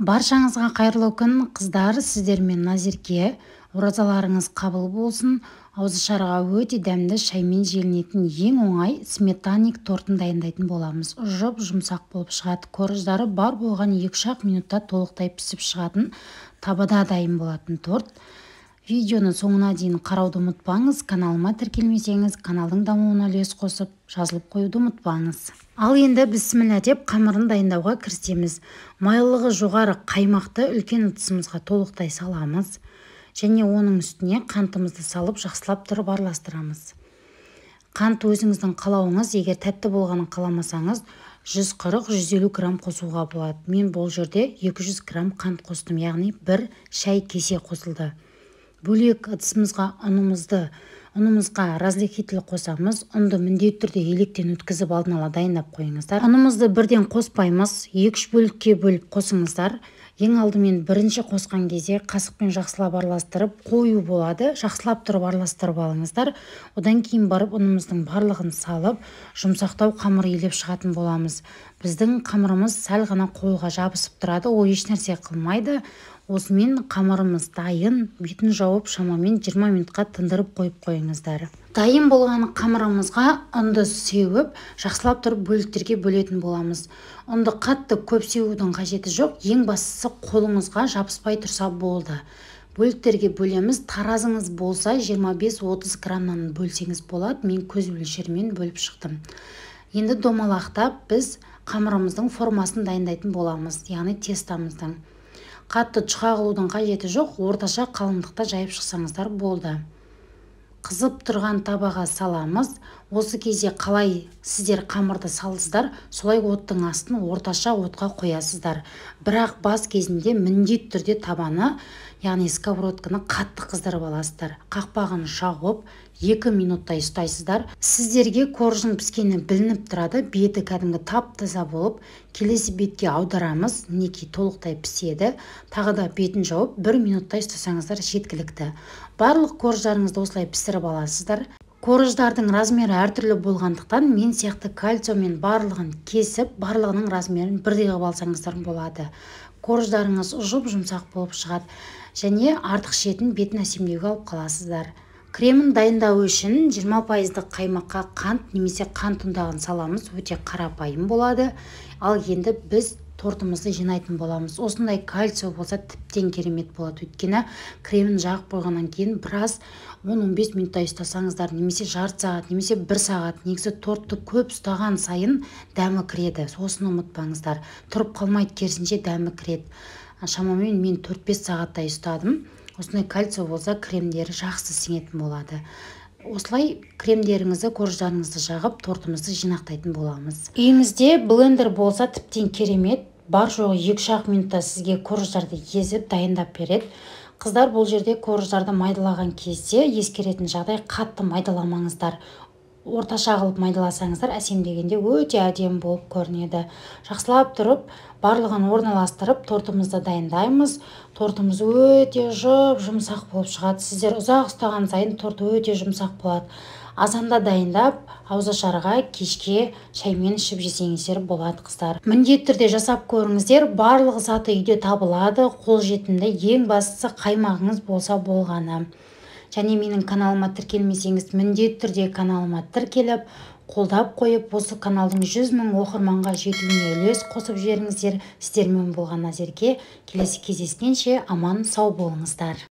Баршаңызға қайырлы күн, қыздар, сіздермен Назерке. Оразаларыңыз қабыл болсын. Ауызашарға өте дәмді шаймен желінетін ең оңай сметанник тортын дайындайтын боламыз. Жұп-жұмсақ болып шығады. Корждары бар болған 2-3 минутта толықтай пісіп шығатын, табада дайын болатын торт. Видеоны соңына дейін қарауды ұмытпаңыз. Каналыма тіркелмесеңіз, каналдың дамуына үлес қосып, жазылып қоюды ұмытпаңыз. Ал енді бісміллә деп қамырын дайындауға кірісеміз. Майлылығы жоғары қаймақты үлкен ыдысымызға толықтай саламыз. Және оның үстіне қантымызды салып, жақсылап тұрып араластырамыз. Қант өзіңіздің қалауыңыз, егер тәтті болғанын қаламасаңыз, 140-150 грамм қосуға болады. Мен бұл жерде 200 грамм қант қостым, яғни бір шай кесе қосылды. Бөлек ыдысымызға ұнымызға разрыхлитель қосамыз. Ұнды міндетті түрде електен өткізіп алдын ала дайындап қойыңыздар. Ұнымызды бірден қоспаймыз, 2-3 бөлікке бөліп қосыңыздар. Ең алдымен бірінші қосқан кезде қасықпен жақсылап араластырып қою болады. Жақсылап тұрып араластырып алыңыздар. Одан кейін барып ұнымыздың барлығын салып, жұмсақтау қамыр илеп шығатын боламыз. Біздің қамырымыз сәл ғана қолға жабысып тұрады, ол ешнәрсе қылмайды. Осымен қамырымыз дайын, бетін жауып шамамен 20 минутқа тындырып қойып қойыңыздар. Дайын болған қамырымызға ұнды сеуіп, жақсылап тұрып бөліктерге бөлетін боламыз. Ұнды қатты көп сеудің қажеті жоқ, ең бастысы қолыңызға жабыспай тұрса болды. Бөліктерге бөлеміз. Таразыңыз болса 25-30 граммнан бөлсеңіз болады. Мен көз өлшермен бөліп шықтым. Енді домалақтап біз қамырымыздың формасын дайындайтын боламыз, яғни тестамыздың. Қатты жұқа қылудың қажеті жоқ, орташа қалыңдықта жайып шықсаңыздар болды. Қызып тұрған табаға саламыз. Осы кезде қалай сіздер қамырды салдыңыздар, солай оттың астын орташа отқа қоясыздар. Бірақ бас кезінде міндетті түрде табаны, яғни сковородканы қатты қыздырып аласыздар. Қақпағын жауып, 2 минуттай ұстайсыздар. Сіздерге коржың піскені білініп тұрады, беті кәдімгі тап-таза болып, келесі бетке аударамыз, мінекей толықтай піседі. Тағы да бетін жауып, 1 минуттай ұстасаңыздар жеткілікті. Барлық корждарыңызды осылай пісіріп аласыздар. Корждардың размері әртүрлі болғандықтан, мен сияқты кальциймен барлығын кесіп, барлығының размерін бірдей қылып алсаңыздар болады. Корждарыңыз жұп-жұмсақ болып шығады және артық шетін бетін әсемдеуге алып қаласыздар. Кремін дайындау үшін 20% қаймаққа қант немесе қант ұнтағын саламыз, өте қарапайым болады. Ал енді біз тортымызды жинайтын боламыз. Осындай кальций болса тіптен керемет болады. Өйткені кремін жағып қойғаннан кейін біраз 10-15 минуттай ұстасаңыздар, немесе жарты сағат, немесе 1 сағат, негізі тортты көп ұстаған сайын дәмі кіреді. Осыны ұмытпаңыздар. Тұрып қалмайды, керісінше дәмі кіреді. Шамамен мен 4-5 сағаттай ұстадым. Осындай кальций болса кремдері жақсы сіңетін болады. Осылай кремдеріңізді, корждарыңызды жағып, тортымызды жинақтайтын боламыз. Үйіңізде блендер болса тіптен керемет. Бар жоғы 2-3 минутта сізге корждарды езіп дайындап береді. Қыздар, бұл жерде корждарды майдалаған кезде ескеретін жағдай, қатты майдаламаңыздар. Орташа қылып майдаласаңыздар әсемдегенде өте әдемі болып көрінеді. Жақсылап тұрып, барлығын орналастырып, тортымызды дайындаймыз. Тортымыз өте жұп-жұмсақ болып шығады. Сіздер ұзақ ұстаған сайын торт өте жұмсақ болады. Азанда дайындап, ауызашарға кешке шаймен ішіп жесеңіздер болады, қыздар. Міндетті түрде жасап көріңіздер. Барлық заты үйде табылады, қолжетімді. Ең бастысы қаймағыңыз болса болғаны. Және менің каналыма тіркелмесеңіз, міндетті түрде каналыма тіркеліп, қолдап қойып, осы каналдың 100 000 оқырманға жетуіне үлес қосып жіберіңіздер. Сіздермен болған Назерке. Келесі кездескенше аман сау болыңыздар.